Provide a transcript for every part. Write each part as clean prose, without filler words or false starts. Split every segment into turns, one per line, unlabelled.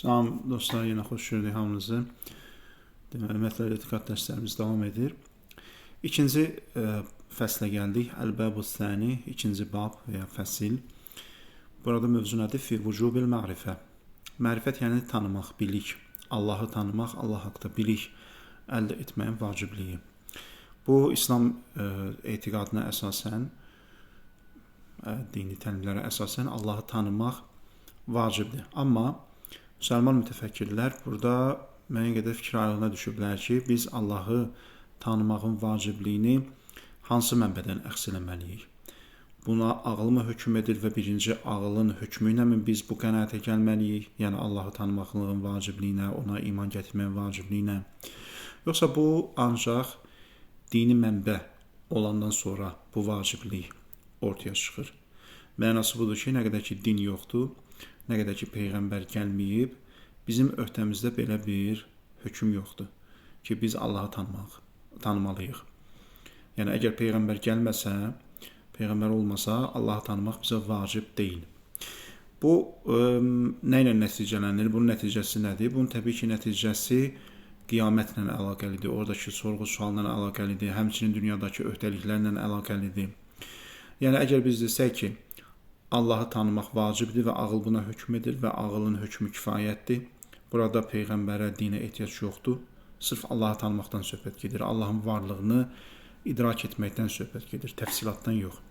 Salam dostlar, yenə xoş gördük hamınızı. Deməli, mətləb etiqad dərslərimiz davam edir. İkinci fəslə gəldik. Əl-Bəbu Səni, ikinci bab və ya fəsil. Burada mövzu nədir? Fi vücubil ma'rifə. Mərifət yəni tanımaq, bilik. Allahı tanımaq, Allah haqda bilik əldə etməyin vacibliyi. Bu, İslam etiqadına əsasən, dini təlimlərə əsasən Allahı tanımaq vacibdir. Amma müsəlman mütəfəkkirlər burada müəyyən qədər fikir ayrılığına düşüblər ki, biz Allahı tanımağın vacibliyini hansı mənbədən əxz eləməliyik? Buna ağıl mı hökm edir və birinci ağılın hökmü ilə mi biz bu qənaətə gəlməliyik? Yəni Allahı tanımaqlığın vacibliyinə, ona iman gətirməyin vacibliyinə. Yoxsa bu ancaq dini mənbə olandan sonra bu vaciblik ortaya çıxır. Mənası budur ki, nə qədər ki din yoxdur, nə qədər ki peyğəmbər gəlməyib, bizim öhdəmizdə belə bir hökm yoxdur ki, biz Allahı tanımalıyıq. Yəni əgər peyğəmbər gəlməsə, peyğəmbər olmasa, Allahı tanımaq bizə vacib deyil. Bu nə ilə nəticələnir? Bunun nəticəsi nədir? Bunun təbii ki, nəticəsi qiyamətlə əlaqəlidir, oradakı sorğu-sualla əlaqəlidir, həmçinin dünyadakı öhdəliklərlə əlaqəlidir. Yəni əgər biz desək ki, Allahı tanımaq vacibdir və ağıl buna hökm edir və ağılın hökmü kifayətdir. Burada peyğəmbərə, dinə ehtiyac yoxdur. Sırf Allahı tanımaqdan söhbət gedir. Allahın varlığını idrak etməkdən söhbət gedir, təfsilatdan yox.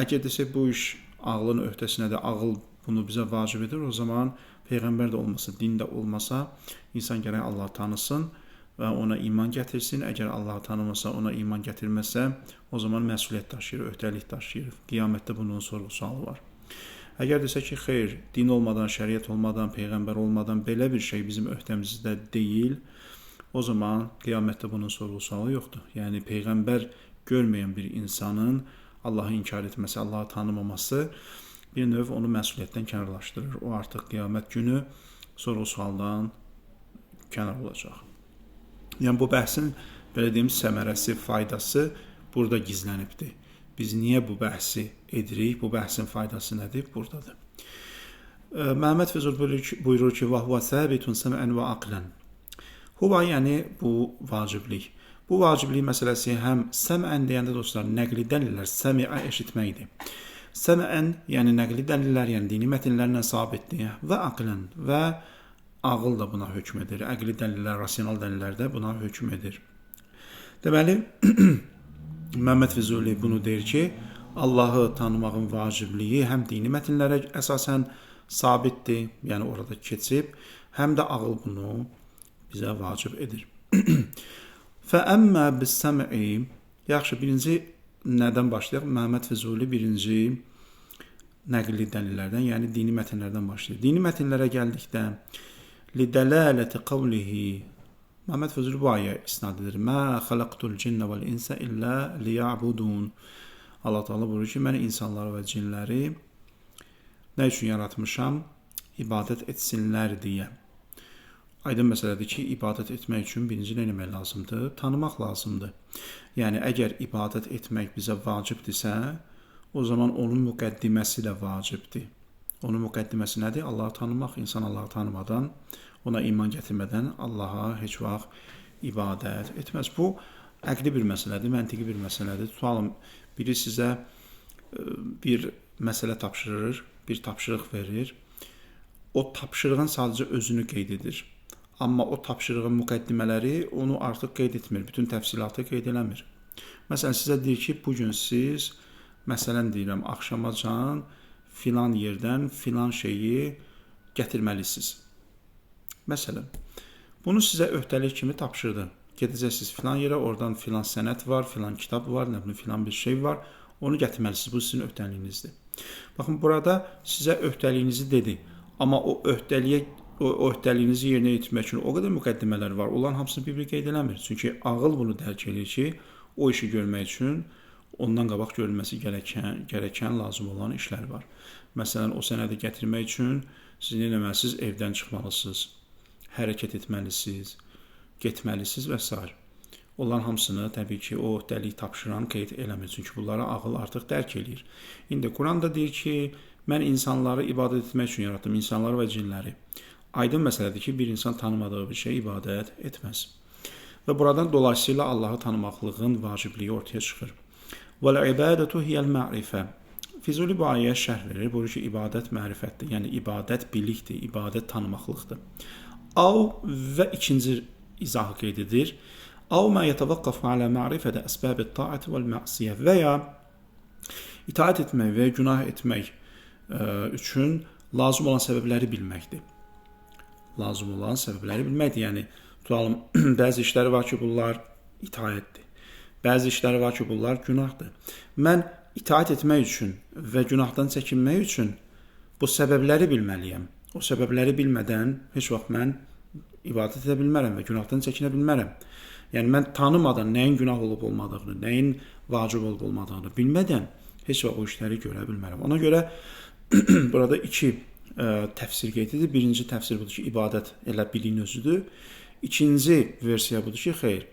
Əgər desək bu iş ağlın öhdəsinədir, ağıl bunu bizə vacib edir, o zaman peyğəmbər də olmasa, din də olmasa, insan gərək Allahı tanısın və ona iman gətirsin. Əgər Allahı tanımasa, ona iman gətirməsə, o zaman məsuliyyət daşıyır, öhdəlik daşıyır. Qiyamətdə bunun sorğu-sualı var. Əgər desək ki, xeyr, din olmadan, şəriət olmadan, peyğəmbər olmadan belə bir şey bizim öhdəmizdə deyil, o zaman qiyamətdə bunun sorğu-sualı yoxdur. Yəni peyğəmbər görməyən bir insanın Allahı inkar etməsi, Allahı tanımaması bir növ onu məsuliyyətdən kənarlaşdırır. O artıq qiyamət günü sorğu-sualdan kənar olacaq. Yəni bu bəhsin, belə deyim, səmərəsi, faydası burada gizlənibdir. Biz niyə bu bəhsi edirik? Bu bəhsin faydası nədir? Buradadır. Məhəmməd Füzuli buyurur ki, və huvə səbitun səmən və aqlən. Huva yəni bu vaciblik. Bu vaciblik məsələsi həm səmən deyəndə dostlar, nəqli dəlillər, səmiə eşitməkdir. Səmən yəni nəqli dəlillər, yəni dini mətnlərlə sabitdir və aqlən və ağıl da buna hökm edir. Əqli dəlillər, rasional dəlillər də buna hökm edir. Deməli, Məhəmməd Füzuli bunu deyir ki, Allahı tanımağın vacibliyi həm dini mətnlərə əsasən sabitdir, yəni orada keçib, həm də ağıl bunu bizə vacib edir. Fəəmmə bis-səm'i. Yaxşı, birinci nədən başlayaq? Məhəmməd Füzuli birinci nəqli dəlillərdən, yəni dini mətnlərdən başlayır. Dini mətnlərə gəldikdə lidəlaləti qavlihi, Məhəmməd Füzuli bu ayə isnad edir. Mə xalaqtul cinnə vəl insə illə liya'budun. Allah Teala buyurur ki, mən insanları və cinləri nə üçün yaratmışam? İbadət etsinlər deyə. Aydın məsələdir ki, ibadət etmək üçün birinci nə etmək lazımdır? Tanımaq lazımdır. Yəni əgər ibadət etmək bizə vacibdirsə, o zaman onun müqəddiməsi də vacibdir. Onun müqəddiməsi nədir? Allahı tanımaq. İnsan Allahı tanımadan, ona iman gətirmədən Allaha heç vaxt ibadət etməz. Bu əqli bir məsələdir, məntiqi bir məsələdir. Tutalım, biri sizə bir məsələ tapşırır, bir tapşırıq verir. O tapşırığın sadəcə özünü qeyd edir. Amma o tapşırığın müqəddimələri onu artıq qeyd etmir, bütün təfsilatı qeyd eləmir. Məsələn, sizə deyir ki, bugün siz, məsələn deyirəm, axşamacan filan yerdən filan şeyi gətirməlisiniz. Məsələn, bunu sizə öhdəlik kimi tapşırdı. Gedəcəksiniz filan yerə, oradan filan sənət var, filan kitab var, nə bilim filan bir şey var, onu gətirməlisiniz. Bu sizin öhdəliyinizdir. Baxın, burada sizə öhdəliyinizi dedi. Amma o öhdəliyə, o öhdəliyinizi yerinə yetirmək üçün o qədər müqəddimələr var. Onların hamısını bir-bir qeyd eləmir. Çünki ağıl bunu dərk edir ki, o işi görmək üçün ondan qabaq görülməsi gərəkən, lazım olan işlər var. Məsələn, o sənədi gətirmək üçün siz nə etməlisiniz? Evdən çıxmalısınız, hərəkət etməlisiniz, getməlisiniz və s. Onların hamısını təbii ki, o öhdəlik tapşıran qeyd eləmir. Çünki bunları ağıl artıq dərk eləyir. İndi Quran da deyir ki, mən insanları ibadət etmək üçün yaratdım, insanları və cinləri. Aydın məsələdir ki, bir insan tanımadığı bir şey ibadət etməz. Və buradan dolayısıyla Allahı tanımaqlığın vacibliyi ortaya çıxır. Vəl-ibadətu hiyəl-ma'rifə. Füzuli bu ayəyə şərh verir. Buyurur ki, ibadət mərifətdir. Yəni, ibadət bilikdir, ibadət tanımaqlıqdır. Av və ikinci izahı qeyd edir. Av mə yətəvaqqafu alə ma'rifədə əsbəbi taati vəl-məsiyə və ya itaat etmək və ya günah etmək üçün lazım olan səbəbləri bilməkdir. Lazım olan səbəbləri bilməkdir. Yəni, tutalım, bəzi işləri var ki, bunlar itaətdir. Bəzi işləri var ki, bunlar günahdır. Mən itaat etmək üçün və günahdan çəkinmək üçün bu səbəbləri bilməliyəm. O səbəbləri bilmədən heç vaxt mən ibadət edə bilmərəm və günahdan çəkinə bilmərəm. Yəni, mən tanımadan nəyin günah olub olmadığını, nəyin vacib olub olmadığını bilmədən heç vaxt o işləri görə bilmərəm. Ona görə burada iki təfsir qeyd edir. Birinci təfsir budur ki, ibadət elə biliyin özüdür. İkinci versiya budur ki, xeyr,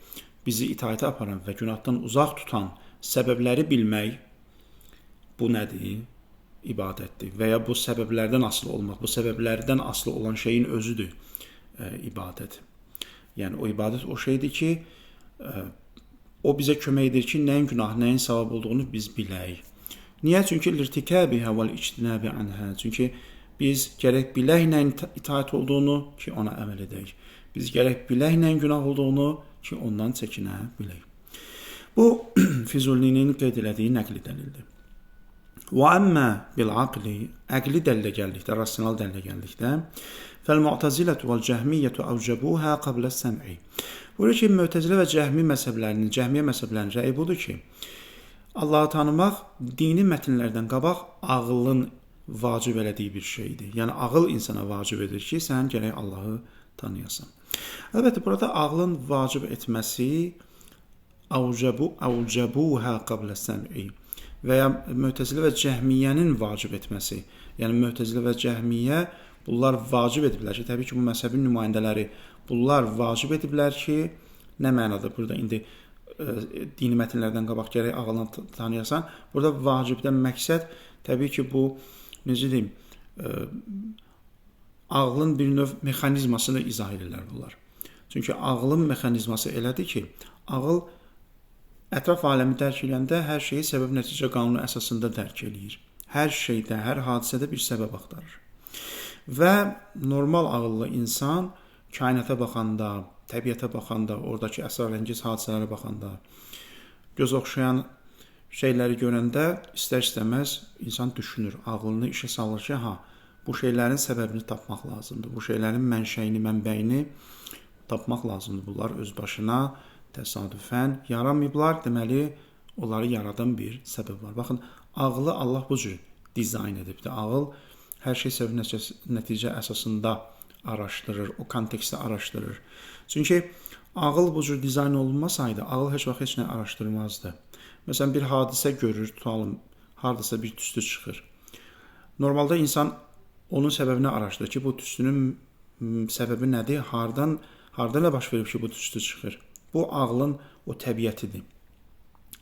bizi itaətə aparan və günahdan uzaq tutan səbəbləri bilmək bu nədir? İbadətdir. Və ya bu səbəblərdən asılı olmaq, bu səbəblərdən asılı olan şeyin özüdür ibadət. Yəni, o ibadət o şeydir ki, o bizə kömək edir ki, nəyin günah, nəyin savab olduğunu biz bilək. Niyə? Çünki lirtikəbihə vəl-ictinəbi anhə. Çünki biz gərək bilək nəyin itaət olduğunu ki, ona əməl edək. Biz gərək bilək nəyin günah olduğunu ki, ondan çəkinə bilək. Bu, Füzulinin qeyd elədiyi nəqli dəlildir. Və əmmə bil-aqli, əqli dəlilə gəldikdə, rasional dəlilə gəldikdə, fəl-mu'tazilətu vəl-cəhmiyyətu əvcəbuhə qablə səm'i. Buyurur ki, Mü'təzilə və cəhmi məzhəblərinin, cəhmiyyə məzhəblərinin rəyi budur ki, Allahı tanımaq dini mətnlərdən qabaq ağlın vacib elədiyi bir şeydir. Yəni, ağıl insana vacib edir ki, sən gərək Allahı tanıyasan. Əlbəttə, burada ağlın vacib etməsi əvcəbuhə qablə səm'i və ya Mü'təzilə və cəhmiyyənin vacib etməsi. Yəni, Mü'təzilə və cəhmiyyə bunlar vacib ediblər ki, təbii ki, bu məzhəbin nümayəndələri bunlar vacib ediblər ki, nə mənada burada indi dini mətnlərdən qabaq gərək ağılını tanıyasan. Burada vacibdən məqsəd təbii ki, bu, necə deyim, ağlın bir növ mexanizmasını izah edirlər bunlar. Çünki ağlın mexanizması elədir ki, ağıl ətraf aləmi dərk edəndə hər şeyi səbəb-nəticə qanunu əsasında dərk eləyir. Hər şeydə, hər hadisədə bir səbəb axtarır. Və normal ağıllı insan kainata baxanda, təbiətə baxanda, oradakı əsrarəngiz hadisələrə baxanda, göz oxşayan şeyləri görəndə istər-istəməz insan düşünür, ağlını işə salır ki, ha, bu şeylərin səbəbini tapmaq lazımdır, bu şeylərin mənşəyini, mənbəyini tapmaq lazımdır. Bunlar öz başına təsadüfən yaranmayıblar, deməli, onları yaradan bir səbəb var. Baxın, ağlı Allah bu cür dizayn edibdir. Ağıl hər şey səbəb nəticə əsasında araşdırır, o kontekstdə araşdırır. Çünki ağıl bu cür dizayn olunmasaydı, ağıl heç vaxt heç nə araşdırmazdı. Məsələn, bir hadisə görür, tutalım, haradasa bir tüstü çıxır. Normalda insan onun səbəbini araşdırır ki, bu tüstünün səbəbi nədir, hardan nə baş verib ki, bu tüstü çıxır. Bu, ağlın o təbiətidir.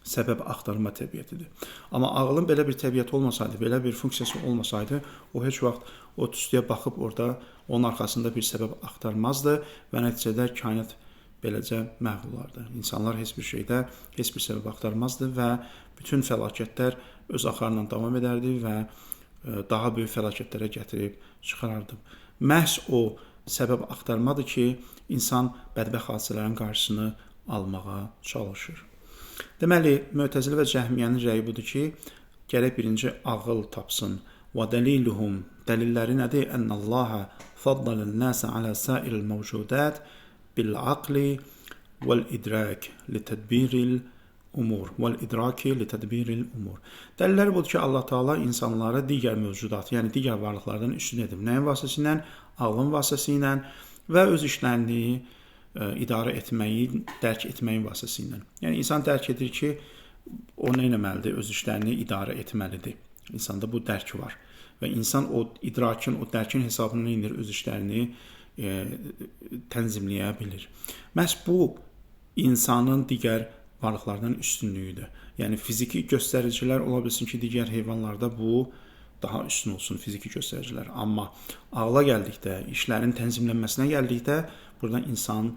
Səbəb axtarma təbiətidir. Amma ağlın belə bir təbiəti olmasaydı, belə bir funksiyası olmasaydı, o heç vaxt o tüstüyə baxıb orada onun arxasında bir səbəb axtarmazdı və nəticədə kainat beləcə məhv olardı. İnsanlar heç bir şeydə heç bir səbəb axtarmazdı və bütün fəlakətlər öz axarla davam edərdi və daha böyük fəlakətlərə gətirib çıxarardı. Məhz o səbəb axtarmadır ki, insan bədbəxt hadisələrin qarşısını almağa çalışır. Deməli, Mü'təzilə və Cəhmiyyənin rəyi budur ki, gərək birinci ağıl tapsın. Və dəliluhum, dəlilləri nədir? Ənəllaha faddalən-nəsə alə sairil mövcudat bil-aqli vəl-idrak li-tədbiril umur. Vəl-idraki li-tədbiril umur. Dəlilləri budur ki, Allah Teala insanlara digər mövcudat, yəni digər varlıqlardan üstün edib. Nəyin vasitəsilə? Ağlın vasitəsilə və öz işlərini idarə etməyi, dərk etməyin vasitəsilə. Yəni, insan dərk edir ki, o nə etməlidir? Öz işlərini idarə etməlidir. İnsanda bu dərk var. Və insan o idrakin, o dərkin hesabına indir, öz işlərini tənzimləyə bilir. Məhz bu, insanın digər varlıqlardan üstünlüyüdür. Yəni, fiziki göstəricilər ola bilsin ki, digər heyvanlarda bu daha üstün olsun fiziki göstəricilər. Amma ağla gəldikdə, işlərin tənzimlənməsinə gəldikdə, burada insan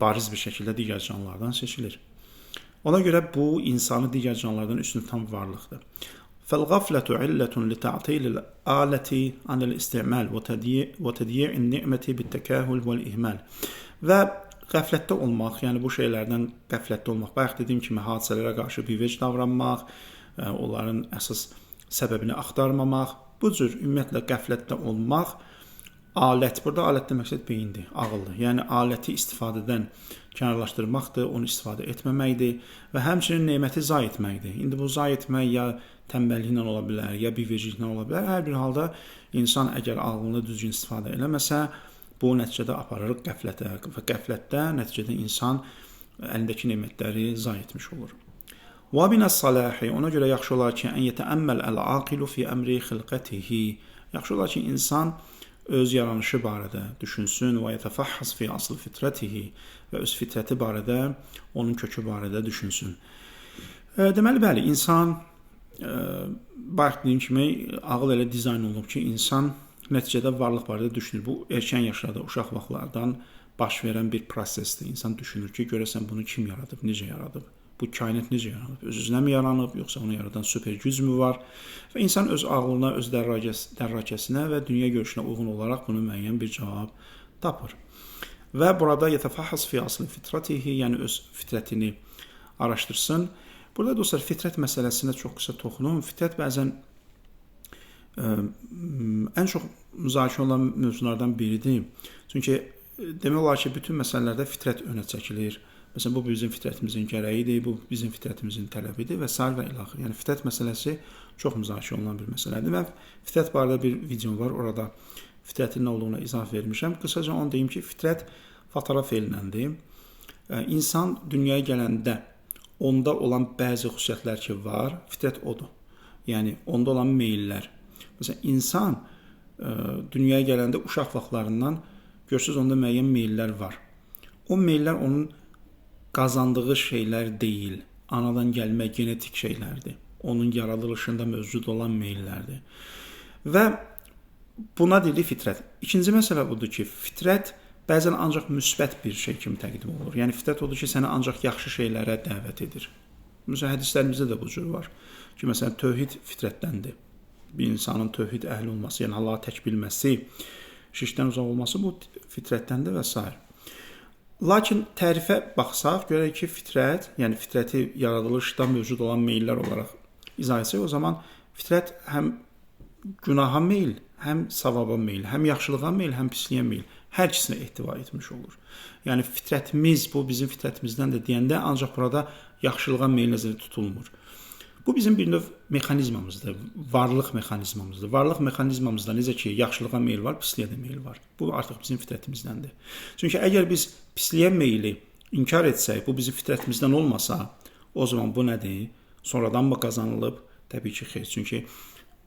bariz bir şəkildə digər canlılardan seçilir. Ona görə bu insanı digər canlılardan üstün tutan varlıqdır. Fəl-ğaflətu illətun li ta'tilil aləti anil istimal və tədyi'in ni'məti bit-təkahul vəl-ihmal. Və qəflətdə olmaq, yəni bu şeylərdən qəflətdə olmaq, bayaq dediyim kimi hadisələrə qarşı bivec davranmaq, onların əsas səbəbini axtarmamaq, bu cür ümumiyyətlə qəflətdə olmaq alət, burada alət demək beyindir, ağıldır. Yəni aləti istifadədən kənarlaşdırmaqdır, onu istifadə etməməkdir və həmçinin neməti zayi etməkdir. İndi bu zayi etmək ya tənbəlliklə ola bilər, ya bivecliklə ola bilər. Hər bir halda insan əgər ağlını düzgün istifadə eləməsə, bu nəticədə aparır qəflətə və qəflətdə nəticədə insan əlindəki nemətləri zayi etmiş olur. Və minəs-salahi, ona görə yaxşı olar ki, ən yetəəmməl əl-aqilu fi əmri xilqətihi. Yaxşı olar ki, insan öz yaranışı barədə düşünsün və yetəfəhhəs fi asl fitrətihi və öz fitrəti barədə, onun kökü barədə düşünsün. Deməli, bəli, insan, bayaq dediyim kimi, ağıl elə dizayn olunub ki, insan nəticədə varlıq barədə düşünür. Bu, erkən yaşlarda, uşaq vaxtlardan baş verən bir prosesdir. İnsan düşünür ki, görəsən bunu kim yaradıb, necə yaradıb, bu kainat necə yaranıb, öz-özünə mi yaranıb, yoxsa onu yaradan süper güc mü var? Və insan öz ağlına, öz dərrakəsinə və dünya görüşünə uyğun olaraq bunu müəyyən bir cavab tapır. Və burada yetəfəhhəs fi asl fitratihi, yəni öz fitrətini araşdırsın. Burada dostlar, fitrət məsələsinə çox qısa toxunum. Fitrət bəzən ən çox müzakirə olunan mövzulardan biridir. Çünki demək olar ki, bütün məsələlərdə fitrət önə çəkilir. Məsələn, bu bizim fitrətimizin gərəyidir, bu bizim fitrətimizin tələbidir və sair və ilaxır. Yəni, fitrət məsələsi çox müzakirə olunan bir məsələdir. Mən fitrət barədə bir videom var, orada fitrətin nə olduğuna izah vermişəm. Qısaca onu deyim ki, fitrət fatara feilindəndir. İnsan dünyaya gələndə onda olan bəzi xüsusiyyətlər ki var, fitrət odur. Yəni, onda olan meyillər. Məsələn, insan dünyaya gələndə uşaq vaxtlarından görürsünüz, onda müəyyən meyillər var. O meyillər onun qazandığı şeylər deyil, anadan gəlmə genetik şeylərdir. Onun yaradılışında mövcud olan meyillərdir. Və buna deyilir fitrət. İkinci məsələ budur ki, fitrət bəzən ancaq müsbət bir şey kimi təqdim olunur. Yəni, fitrət odur ki, səni ancaq yaxşı şeylərə dəvət edir. Məsələn, hədislərimizdə də bu cür var ki, məsələn, tövhid fitrətdəndir. Bir insanın tövhid əhli olması, yəni Allahı tək bilməsi, şirkdən uzaq olması bu fitrətdəndir və s. Lakin tərifə baxsaq, görək ki, fitrət, yəni fitrəti yaradılışda mövcud olan meyillər olaraq izah etsək, o zaman fitrət həm günaha meyil, həm savaba meyil, həm yaxşılığa meyil, həm pisliyə meyil, hər ikisinə ehtiva etmiş olur. Yəni fitrətimiz, bu bizim fitrətimizdən də deyəndə ancaq burada yaxşılığa meyil nəzərdə tutulmur. Bu bizim bir növ mexanizmamızdır, varlıq mexanizmamızdır. Varlıq mexanizmamızda necə ki, yaxşılığa meyil var, pisliyə də meyil var. Bu artıq bizim fitrətimizdəndir. Çünki əgər biz pisliyə meyili inkar etsək, bu bizim fitrətimizdən olmasa, o zaman bu nədir? Sonradan mı qazanılıb? Təbii ki, xeyr. Çünki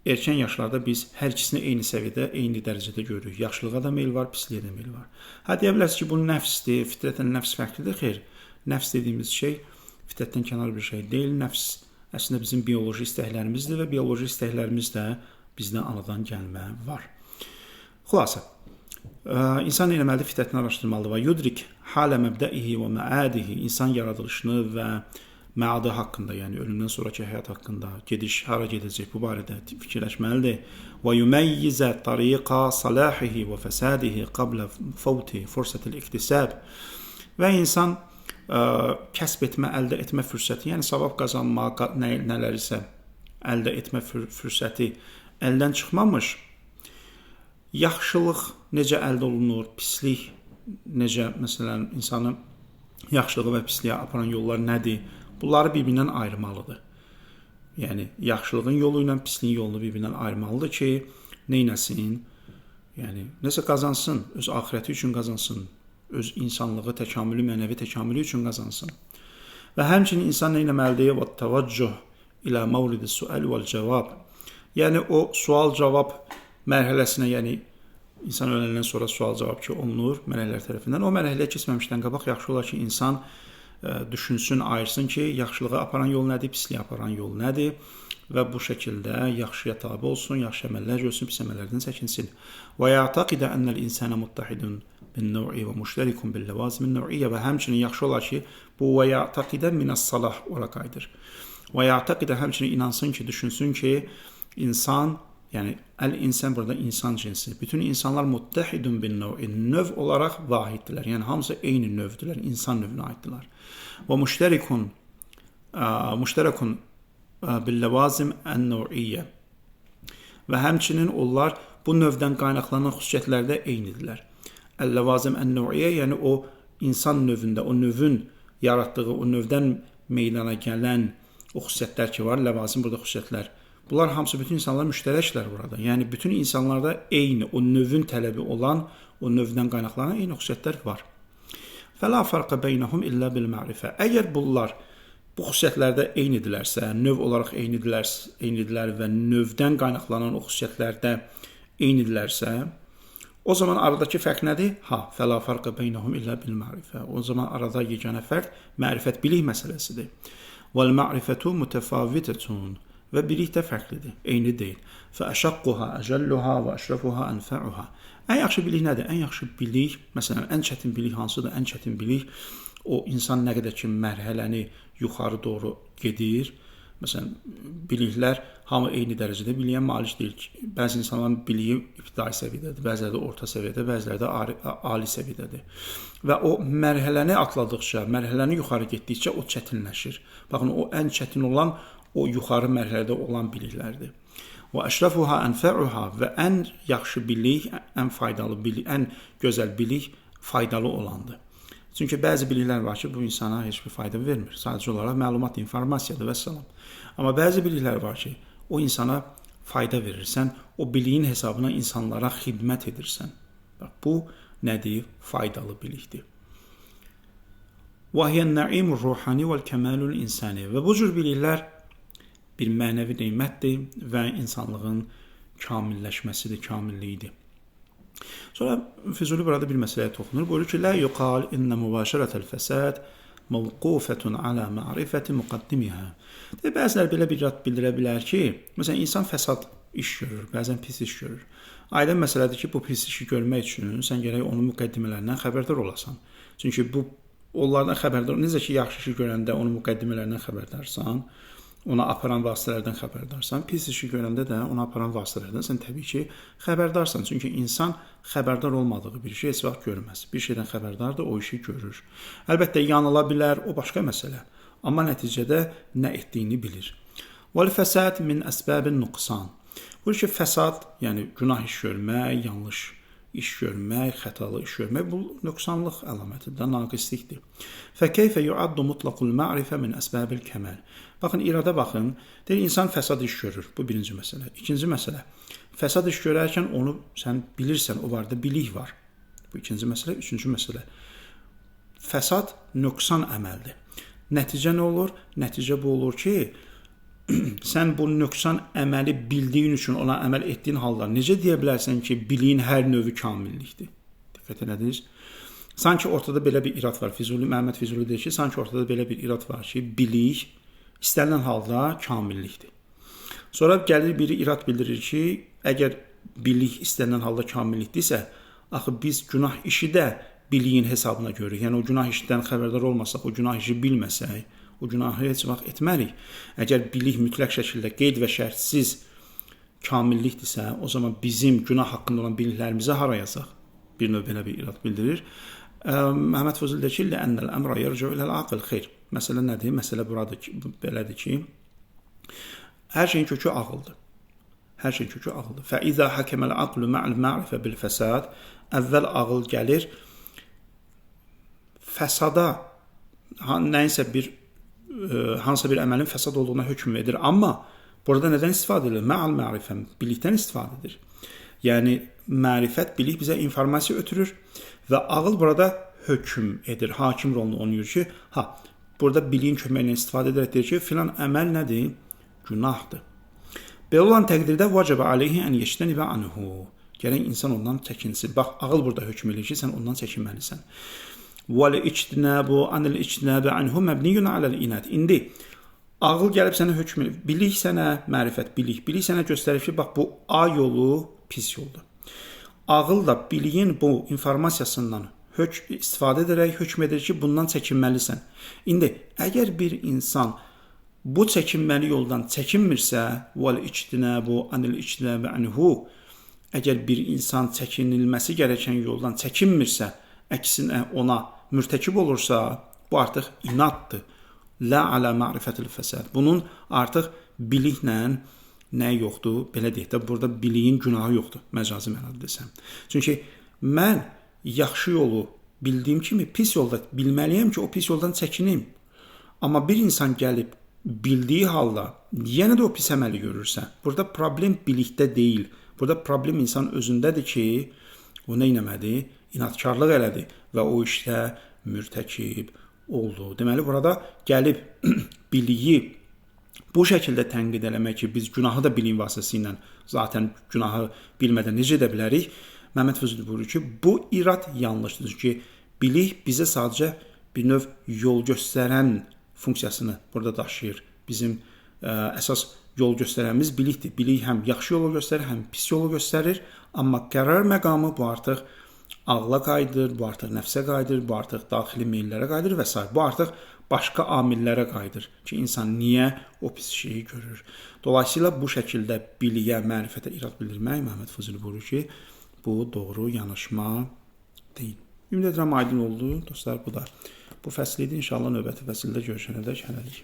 erkən yaşlarda biz hər ikisini eyni səviyyədə, eyni dərəcədə görürük. Yaxşılığa da meyil var, pisliyə də meyil var. Hə, deyə bilərsiniz ki, bu nəfsdir, fitrətlə nəfs fərqlidir. Xeyr, nəfs dediyimiz şey fitrətdən kənar bir şey deyil. Nəfs əslində bizim bioloji istəklərimizdir və bioloji istəklərimiz də bizdən anadan gəlmə var. Xülasə, insan nə etməlidir? Fitrətini araşdırmalıdır və yudrik halə məbdəihi və məadihi, insan yaradılışını və məadı haqqında, yəni ölümdən sonraki həyat haqqında, gediş, hara gedəcək bu barədə fikirləşməlidir. Və yuməyyizə tariqa salahihi və fəsadihi qabla fawti fursətil iktisab. Və insan kəsb etmə, əldə etmə fürsəti, yəni savab qazanma, nələr isə əldə etmə fürsəti əldən çıxmamış, yaxşılıq necə əldə olunur, pislik necə, məsələn, insanı yaxşılığa və pisliyə aparan yollar nədir, bunları bir-birindən ayırmalıdır. Yəni, yaxşılığın yolu ilə pisliyin yolunu bir-birindən ayırmalıdır ki, neynəsin? Yəni, nəsə qazansın, öz axirəti üçün qazansın, öz insanlığı, təkamülü, mənəvi təkamülü üçün qazansın. Və həmçinin insan nə etməlidir? Və təvəccüh ilə mavrid-i sual vəl cavab. Yəni, o sual-cavab mərhələsinə, yəni insan öləndən sonra sual-cavab ki olunur mələklər tərəfindən. O mərhələyə keçməmişdən qabaq yaxşı olar ki, insan düşünsün, ayırsın ki, yaxşılığa aparan yol nədir, pisliyə aparan yol nədir Və bu şəkildə yaxşıya tabi olsun, yaxşı əməllər görsün, pis əməllərdən çəkinsin. Və ya'taqidə ennel insana muttahidun bin-nev'i və müşterikun bil-levazim-'n-nev'iyyə və həmçinin yaxşı olar ki, bu və ya'taqidə minəs-salah ora qayıdır. Və ya'taqidə həmçinin inansın ki, düşünsün ki, insan, yəni əl-insan burada insan cinsi. Bütün insanlar muttahidun bin-nev'i, növ olaraq vahiddirlər. Yəni hamısı eyni növdürlər, insan növünə aiddirlər. Və müşterikun bil-levazim ən-nev'iyyə və həmçinin onlar bu növdən qaynaqlanan xüsusiyyətlərdə eynidirlər. Əl-levazim ən-nev'iyyə, yəni o insan növündə, o növün yaratdığı, o növdən meydana gələn o xüsusiyyətlər ki var, ləvazim burada xüsusiyyətlər. Bunlar hamısı bütün insanlar müştərəklər burada. Yəni bütün insanlarda eyni, o növün tələbi olan, o növdən qaynaqlanan eyni xüsusiyyətlər var. Fəla farqa beynəhum illə bil-ma'rifə. Əgər bunlar bu xüsusiyyətlərdə eynidirlərsə, növ olaraq eynidirlər və növdən qaynaqlanan o xüsusiyyətlərdə eynidirlərsə, o zaman aradakı fərq nədir? Ha, fəla farqa beynəhum illə bil-ma'rifə. O zaman arada yeganə fərq mərifət, bilik məsələsidir. Vəl-ma'rifətu mütəfavitetun və bilik də fərqlidir, eyni deyil. Fəəşəqquha əcəlluha və əşrəfuha ənfəuha. Ən yaxşı bilik nədir? Ən yaxşı bilik, məsələn, ən çətin bilik hansıdır? Ən çətin bilik o insan nə qədər ki mərhələni yuxarı doğru gedir. Məsələn, biliklər hamı eyni dərəcədə biliyə malik deyil ki, bəzi insanların biliyi ibtidai səviyyədədir, bəziləri də orta səviyyədə, bəziləri də ali səviyyədədir. Və o mərhələni atladıqca, mərhələni yuxarı getdikcə o çətinləşir. Baxın, o ən çətin olan o yuxarı mərhələdə olan biliklərdir. Və əşrəfuha ənfəuha və ən yaxşı bilik, ən faydalı bilik, ən gözəl bilik faydalı olandır. Çünki bəzi biliklər var ki, bu insana heç bir fayda vermir. Sadəcə olaraq məlumat, informasiyadır və salam. Amma bəzi biliklər var ki, o insana fayda verir. Sən o biliyin hesabına insanlara xidmət edirsən. Bax, bu nədir? Faydalı bilikdir. Və hiyə-n-na'imur ruhani vəl-kəmalul insani. Və bu cür biliklər bir mənəvi nemətdir və insanlığın kamilləşməsidir, kamilliyidir. Sonra Füzuli burada bir məsələyə toxunur. Buyurur ki, Lə yuqal innə mübaşərətəl fəsəd mevqufətun alə ma'rifəti müqaddimihə. Bəziləri belə bir rad bildirə bilər ki, məsələn, insan fəsad iş görür, bəzən pis iş görür. Aydın məsələdir ki, bu pis işi görmək üçün sən gərək onun müqəddimələrindən xəbərdar olasan. Çünki bu onlardan xəbərdar, necə ki, yaxşı işi görəndə onun müqəddimələrindən xəbərdarsan, ona aparan vasitələrdən xəbərdarsan, pis işi görəndə də ona aparan vasitələrdən sən təbii ki, xəbərdarsan. Çünki insan xəbərdar olmadığı bir işi heç vaxt görməz. Bir şeydən xəbərdardır, o işi görür. Əlbəttə, yanıla bilər, o başqa məsələ. Amma nəticədə nə etdiyini bilir. Vəl-fəsad min əsbəbin nuqsan. Buyur ki, fəsad, yəni günah iş görmək, yanlış iş görmək, xətalı iş görmək, bu nöqsanlıq əlamətidir, naqislikdir. Fəkeyfə yuaddu mutlaqul ma'rifə min əsbəbil kəməl. Baxın, irada baxın. Deyir, insan fəsad iş görür. Bu birinci məsələ. İkinci məsələ, fəsad iş görərkən onu sən bilirsən, o barədə bilik var. Bu ikinci məsələ. Üçüncü məsələ, fəsad nöqsan əməldir. Nəticə nə olur? Nəticə bu olur ki, sən bu nöqsan əməli bildiyin üçün ona əməl etdiyin halda necə deyə bilərsən ki, biliyin hər növü kamillikdir? Diqqət elədiniz? Sanki ortada belə bir irad var. Füzuli, Məhəmməd Füzuli deyir ki, sanki ortada belə bir irad var ki, bilik istənilən halda kamillikdir. Sonra gəlir biri irad bildirir ki, əgər bilik istənilən halda kamillikdirsə, axı biz günah işi də biliyin hesabına görürük. Yəni o günah işdən xəbərdar olmasaq, o günah işi bilməsək, o günahı heç vaxt etmərik. Əgər bilik mütləq şəkildə qeyd və şərtsiz kamillikdirsə, o zaman bizim günah haqqında olan biliklərimizi hara yazaq? Bir növ belə bir irad bildirir. Məhəmməd Füzuli deyir ki, Lənnəl əmrə yərci'u iləl aql. Xeyr. Məsələ nədir? Məsələ buradır ki, belədir ki, hər şeyin kökü ağıldır. Hər şeyin kökü ağıldır. Fəizə həkəməl aqlu ma'al ma'rifə bil fəsad. Əvvəl ağıl gəlir fəsada, nəyinsə bir hansısa bir əməlin fəsad olduğuna hökm edir. Amma burada nədən istifadə edilir? Mə'al ma'rifə, bilikdən istifadə edir. Yəni mərifət, bilik bizə informasiya ötürür və ağıl burada hökm edir, hakim rolunu oynayır ki, ha, burada biliyin köməyi ilə istifadə edərək deyir ki, filan əməl nədir? Günahdır. Belə olan təqdirdə vacibə aleyhi ən yeştənibə anhu. Gərək insan ondan çəkinsin. Bax, ağıl burada hökm edir ki, sən ondan çəkinməlisən. Vəl-ictinabu anil-ictinabi anhu məbniyyun aləl-inad. İndi Ağıl gəlib sənə hökm edir. Bilik sənə, mərifət, bilik. Bilik sənə göstərir ki, bax bu A yolu pis yoldur. Ağıl da biliyin bu informasiyasından istifadə edərək hökm edir ki, bundan çəkinməlisən. İndi əgər bir insan bu çəkinməli yoldan çəkinmirsə, vəl ictinabu anil ictinabi anhu, əgər bir insan çəkinilməsi gərəkən yoldan çəkinmirsə, əksinə ona mürtəkib olursa, bu artıq inaddır. La ala ma'rifətil fəsad. Bunun artıq biliklə nə yoxdur? Belə deyək də, burada biliyin günahı yoxdur, məcazi mənada desəm. Çünki mən yaxşı yolu bildiyim kimi pis yolda bilməliyəm ki, o pis yoldan çəkinim. Amma bir insan gəlib bildiyi halda yenə də o pis əməli görürsə, burada problem bilikdə deyil. Burada problem insan özündədir ki, o nə etmədi? İnadkarlıq elədi və o işdə mürtəkib oldu. Deməli, burada gəlib biliyi bu şəkildə tənqid eləmək ki, biz günahı da biliyin vasitəsilə, zaten günahı bilmədən necə edə bilərik? Məhəmməd Füzuli buyurur ki, bu irad yanlışdır. Çünki bilik bizə sadəcə bir növ yol göstərən funksiyasını burada daşıyır. Bizim əsas yol göstərənimiz bilikdir. Bilik həm yaxşı yolu göstərir, həm pis yolu göstərir. Amma qərar məqamı bu artıq ağla qayıdır, bu artıq nəfsə qayıdır, bu artıq daxili meyillərə qayıdır və s. Bu artıq başqa amillərə qayıdır ki, insan niyə o pis şeyi görür. Dolayısıyla bu şəkildə biliyə, mərifətə irad bildirmək, Məhəmməd Füzuli buyurur ki, bu doğru yanaşma deyil. Ümid edirəm aydın oldu. Dostlar, bu da bu fəsil idi. İnşallah növbəti fəsildə görüşənədək hələlik.